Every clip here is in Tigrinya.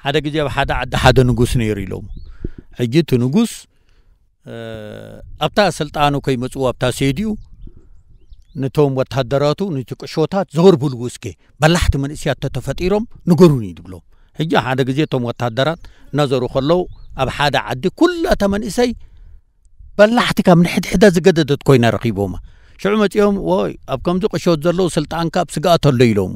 ሓደ ግዜ ኣብ ሓደ ዓዲ ሓደ ንጉስ ነይሩ ኢሎሞ። ሕጂ እቲ ንጉስ ኣብታ ስልጣኑ ከይመጽኡ ኣብታ ሴድኡ ነቶም ወታደራቱ ነቲ ቅሾታት ዘወር ብልዎ እስከ፣ በላሕቲ መንእስያት ተተፈጢሮም ንገሩኒ ድብሎም። ሕጂ ሓደ ግዜ እቶም ወታደራት እናዘሩ ከለዉ ኣብ ሓደ ዓዲ ኩላታ መንእሰይ በላሕቲ ካብ ንሕድሕዳ ዝገደደት ኮይና ረኺቦማ። ሽዑ መጺኦም ወይ ኣብ ከምዚ ቅሾት ዘለዉ ስልጣንካ ኣብ ስግኣት ኣሎ ኢሎሙ።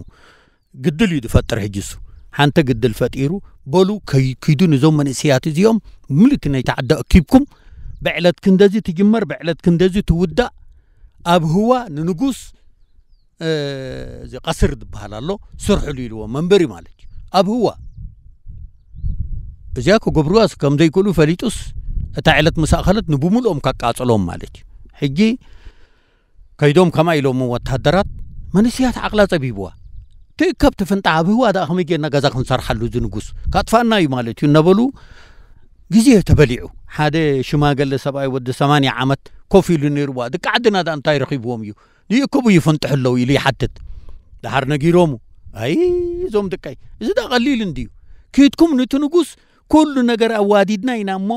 ግድል እዩ ዝፈጥር። ሕጂ እሱ ሓንቲ ግድል ፈጢሩ፣ በሉ ከይ- ኪዱ ንዞም መንእስያት እዚኦም ምልእቲ ናይ ተዓዲ ኣኪብኩም፣ ብዕለት ክንደዚ ትጅመር፣ ብዕለት ክንደዚ ትውዳእ፣ ኣብ ህዋ ንንጉስ እዚ ቀስር ዝበሃል ኣሎ፣ ስርሕሉ ኢልዎ መንበሪ ማለት እዩ። ኣብ ህዋ እዚኣ ክገብርዋ ከም ዘይክእሉ ፈሊጡስ እታ ዕለት ምስ ኣኸለት ንብምልኦም ከቃጽሎም ማለት እዩ። ሕጂ ከይዶም ከምኣ ኢሎም ወታደራት፣ መንእስያት ዓቕላ ጸቢብዋ። ትእከብ ትፍንጣ ኣብ ህዋ ደኣ ከመይ ጌርና ገዛ ክንሰርሓሉ እዚ ንጉስ ካጥፋና እዩ ማለት እዩ እናበሉ ግዜ ተበሊዑ። ሓደ ሽማገለ ሰብኣይ ወዲ ሰማንያ ዓመት ኮፍ ኢሉ ነይርዋ። ደቂ ዓድና ደኣ እንታይ ረኺብዎም እዩ? ይእከቡ ይፍንጥሑ ኣለዉ ኢሉ ይሓትት። ደሓር ነጊሮሙ። ኣይ እዞም ደቀይ፣ እዚ ደኣ ቀሊል እንድዩ። ኪድኩም ነቲ ንጉስ ኩሉ ነገር ኣዋዲድና ኢና እሞ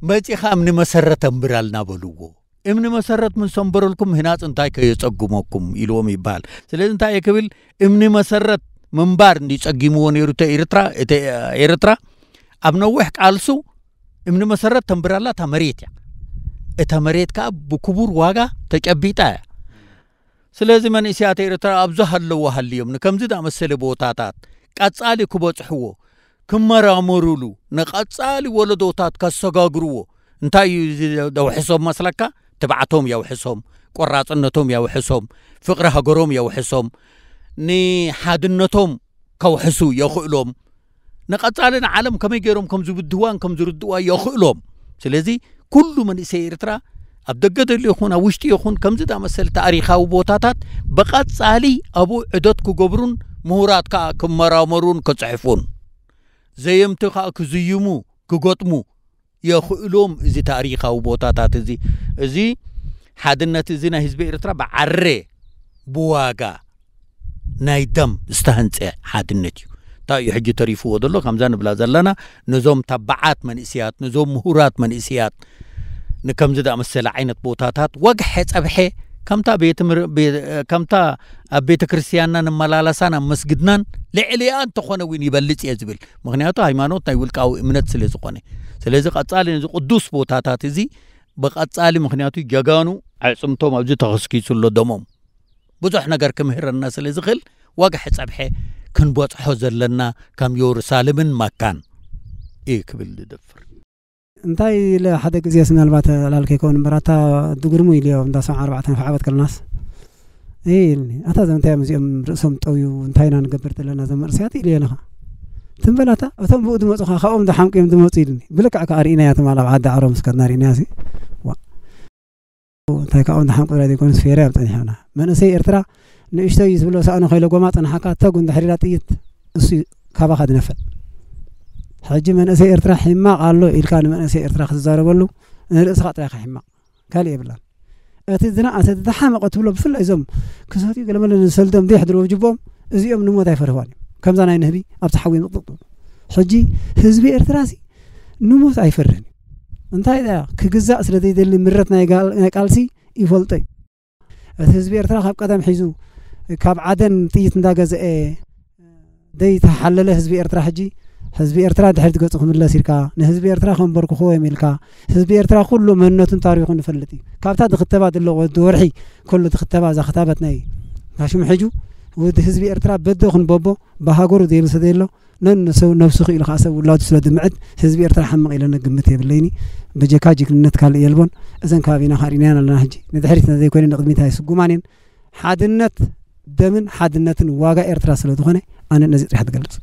መጺኻ እምኒ መሰረት ኣንብራልና በልዎ። እምኒ መሰረት ምስ ኣንበረልኩም ምህናጽ እንታይ ከየጸግመኩም ኢልዎም ይበሃል። ስለዚ እንታይ እየ ክብል፣ እምኒ መሰረት ምንባር እንዲ ጸጊምዎ ነይሩ እተ ኤርትራ፣ እተ ኤርትራ ኣብ ነዊሕ ቃልሱ እምኒ መሰረት ተንብራላ እታ መሬት እያ። እታ መሬት ከኣ ብክቡር ዋጋ ተጨቢጣ እያ። ስለዚ መንእስያት ኤርትራ ኣብዚ ሃለዉ ሃልዮም ንከምዚ ዝኣመሰለ ቦታታት ቀጻሊ ክበጽሕዎ፣ ክመራመሩሉ፣ ንቐጻሊ ወለዶታት ከሰጋግርዎ። እንታይ እዩ እዚ ዘውሕሶም መስለካ? ትብዓቶም የውሕሶም፣ ቆራጽነቶም የውሕሶም፣ ፍቕሪ ሃገሮም የውሕሶም፣ ንሓድነቶም ከውሕሱ የኽእሎም። ንቐጻሊ ንዓለም ከመይ ገይሮም ከም ዝብድህዋን ከም ዝርድእዋ የኽእሎም። ስለዚ ኩሉ መንእሰይ ኤርትራ ኣብ ደገ ዘሎ ይኹን ኣብ ውሽጢ ይኹን ከምዚ ዝኣመሰለ ታሪኻዊ ቦታታት ብቐጻሊ ኣብኡ ዕደት ክገብሩን ምሁራት ከኣ ክመራመሩን ክጽሕፉን ዘየምቲ ከኣ ክዝይሙ ክገጥሙ የኽእሎም። እዚ ታሪኻዊ ቦታታት እዚ፣ እዚ ሓድነት እዚ ናይ ህዝቢ ኤርትራ ብዓረ ብዋጋ ናይ ደም ዝተሃንጸ ሓድነት እዩ። እንታይ እዩ ሕጂ ተሪፍዎ ዘሎ? ከምዛ ንብላ ዘለና ነዞም ተባዓት መንእስያት፣ ነዞም ምሁራት መንእስያት ንከምዚ ዝኣመሰለ ዓይነት ቦታታት ወግሐ ጸብሐ ከምታ ቤት ምር- ቤ- ከምታ ኣብ ቤተ ክርስቲያንና ንመላለሳን ኣብ መስግድናን ልዕሊኣ እንተኾነ እውን ይበልጽ እየ ዝብል። ምኽንያቱ ሃይማኖት ናይ ውልቃዊ እምነት ስለ ዝኾነ። ስለዚ ቀጻሊ ነዚ ቅዱስ ቦታታት እዚ ብቐጻሊ፣ ምኽንያቱ ጀጋኑ ኣዕጽምቶም ኣብዚ ተኸስኪሱ ኣሎ ደሞም። ብዙሕ ነገር ክምህረና ስለ ዝኽእል ወግሐ ጸብሐ ክንበጽሖ ዘለና ከም የሩሳሌምን መካን እዩ ክብል ዝደፍር። እንታይ ኢለ ሓደ ግዜስ ምናልባት ዕላል ከይከውን እምበር ኣታ ድጉርሙ ኢልዮ እንዳ ሰብዓ ኣርባዕተ ንፍዓበት ከለናስ እይ ኢልኒ። ኣታ ዘም እንታይ እዮም እዚኦም ርእሶም ጠውዩ እንታይ ኢና ንገብር ዘለና ዘም መንእሰያት ኢልዮ ኣለኻ። ትም በል ኣታ እቶም ብኡ ዝመጹኻ ካብኦም ዝሓምቁ እዮም ዝመጹ ኢልኒ። ብልክዕ ከኣ ርኢናያ ትማል ኣብ ዓዲ ዓሮ ምስ ከድና ርኢናያ ሲ ዋ እንታይ ካብኦም ዝሓምቁ ራ ዘይኮኑስ ፌርያ ኣብ ጸኒሖምና። መንእሰይ ኤርትራ ንእሽተይ እዩ ዝብሎ ሳእኑ ከይለጎማ ጸንሓካ ተጉ እንድሕር ኢላ ጥይት እሱ እዩ ካባኻ ዝነፍዕ። ሕጂ መንእሰይ ኤርትራ ሕማቕ ኣሎ ኢልካ ንመንእሰይ ኤርትራ ክትዛረበሉ ንርእስኻ ጥራይ ኢኻ ሕማቕ። ካልእ የብላን። እቲ ዝነኣሰ እቲ ዝሓመቐ ትብሎ ብፍላይ እዞም ክሰትዩ ገለመለ ንሰልዶም ዘይሕድርዎ ጅቦም እዚኦም ንሞት ኣይፈርህዋን እዮም። ከምዛ ናይ ንህቢ ኣብቲ ሓዊ እዮም ዝቕጥቕጡ። ሕጂ ህዝቢ ኤርትራ ሲ ንሞት ኣይፈርህን እዩ። እንታይ ደኣ ክግዛእ ስለ ዘይደሊ ምረት ናይ ጋል- ናይ ቃልሲ ይፈልጦ እዩ። እቲ ህዝቢ ኤርትራ ካብ ቀደም ሒዙ ካብ ዓደን ጥይት እንዳገዘአ ዘይተሓለለ ህዝቢ ኤርትራ ሕጂ ህዝቢ ኤርትራ ድሕሪት ገጹ ክምለስ ኢልካ ንህዝቢ ኤርትራ ከንበርክኽዎ እዮም ኢልካ ህዝቢ ኤርትራ ኩሉ መንነቱን ታሪኹን ይፈልጥ እዩ። ካብታ ዝኽተባ ዘሎ ወዲ ወርሒ ኩሉ ዝኽተባ እዛ ክታበት ናይ ታሽሙ ሕጁ ወዲ ህዝቢ ኤርትራ በዶ ክንበቦ ብሃገሩ ዘይብሰ ዘሎ ነንሰው ነብሱ ክኢሉ ከዓ ሰብ ውላዱ ስለ ድምዕድ ህዝቢ ኤርትራ ሓምቕ ኢለ ነግምት የብለይኒ። በጀካ ጅግንነት ካልእ የልቦን። እዘን ከባቢና ካሪናያን ኣለና ሕጂ ንድሕሪት ዘይኮይነ ንቕድሚት ኣይስጉማን እየን። ሓድነት ደምን ሓድነትን ዋጋ ኤርትራ ስለ ዝኾነ ኣነ ነዚ ጥራሕ ትገልጽ።